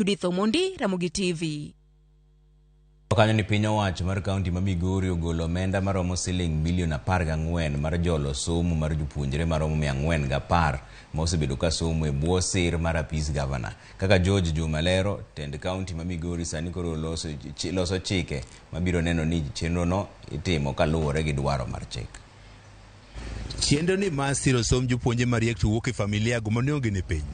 Judith Omondi, Ramogi TV. Kanyo ni piny owacho mar kaunti ma Migori ogolo omenda maromo siling milion 14 mar jolo somo mar jopuonjre maromo 410 ma osebedo ka somo e bwo sir mar apis gavana. Kaka George Juma lero, tend kaunti ma Migori sani koro loso chike mabiro neno ni chenrono itimo kaluwore gi dwaro mar chik. Chenro ni mar siro somb jopuonje mariek to wuok e familia go mane onge ne piny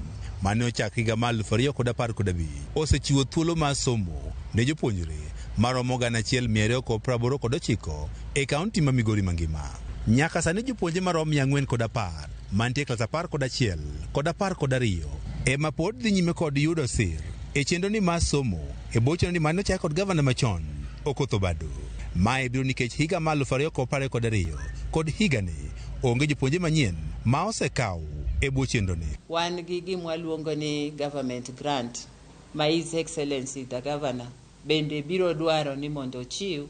mane ochak higa mar 2015 osechiwo thuolo mar somo ne jopuonjre maromo 1289 e kaunti ma Migori mangima. Nyaka sani jopuonje maromo 410 mantie klas 11 kod 12 ema pod dhi nyime kod yudo sir e chenro ni mar somo e bwo chenro ni mane ochak kod gavana machon Okoth Obado. Mae biro nikech higa mar 2022 kod higani onge jopuonje manyien ma osekaw e bwo chenro ni. Wan gi gima waluongo ni government grant ma His Excellency the Governor bende biro dwaro ni mondo ochiw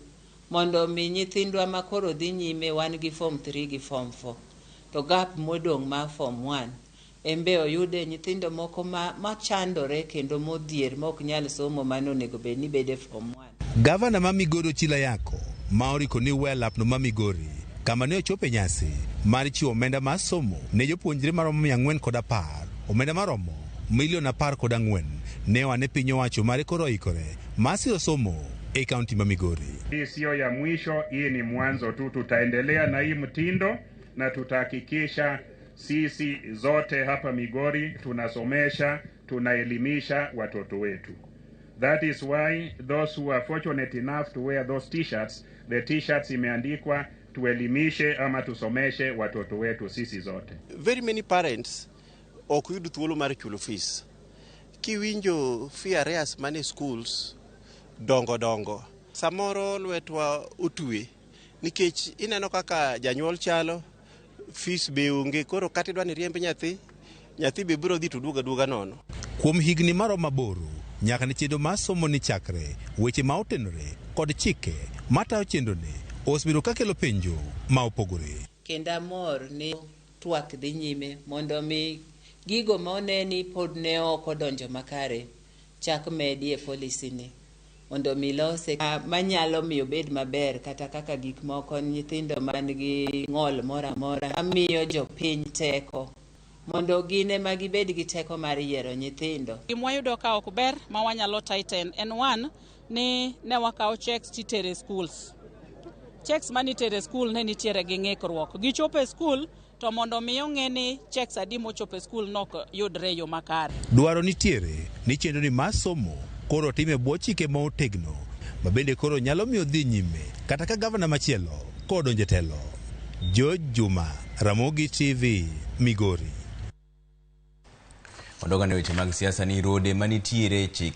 mondo mi nyithindwa ma koro dhi nyime. Wan gi form 3 gi form 4, to gap modong' mar form 1 embe oyude nyithindo moko ma chandore kendo modhier ma ok nyal somo mane onego bed ni bede form 1. Gavana ma Migori Ochilo Ayacko ma oriko ni weyo lapno ma Migori kama ne ochopo e nyasi mar chiwo omenda mar somo ne jopuonjre maromo 410, omenda maromo milion 14, ne oa ne piny owacho mare koro oikore mar siro somo e kaunti ma Migori. Hii siyo ya mwisho, hii ni mwanzo tu. Tutaendelea na hii mtindo na tutahakikisha sisi zote hapa Migori tunasomesha, tunaelimisha watoto wetu. That is why those who are fortunate enough to wear those t-shirts, the t-shirts imeandikwa tuelimishe ama tusomeshe watoto wetu sisi zote. Very many parents ok yud thuolo mar chulo fees. Kiwinjo fee arrears mane schools dongo dongo, samoro lwetwa otwe nikech ineno kaka janyuol chalo, fees be onge, koro kata idwa ni riemb nyathi, nyathi be biro dhi to duogo aduoga nono. Kuom higni maromo 8 nyaka ne chenro mar somo ni chakre, weche ma otenore kod chike matayo chenro ni osebedo kakelo penjo ma opogore. Kendo amor ni twak dhi nyime mondo mi gigo ma one ni pod ne ok odonjo makare chak medi e policy ni mondo mi lose manyalo miyo bed maber, kata kaka gik moko nyithindo man gi ng'ol moro amora miyo jopiny teko mondo gin ema gibed gi teko mar yiero nyithindo. Gima wayudo ka ok ber ma wanyalo tighten en one ni ne wakawo checks titere schools. Checks manitere school ne nitiere gi ng'ikruok. Gichopo e school to mondo mi ong'e ni checks adi mochopo e school nok yudre e yo makare. Dwaro nitiere ni chenro ni mar somo koro tim e bwo chike ma otegno ma bende koro nyalo miyo dhi nyime kata ka gavana machielo kodonjo e telo. George Juma, Ramogi TV, Migori. Wadog ane weche mag siasa ni rode manitiere chik.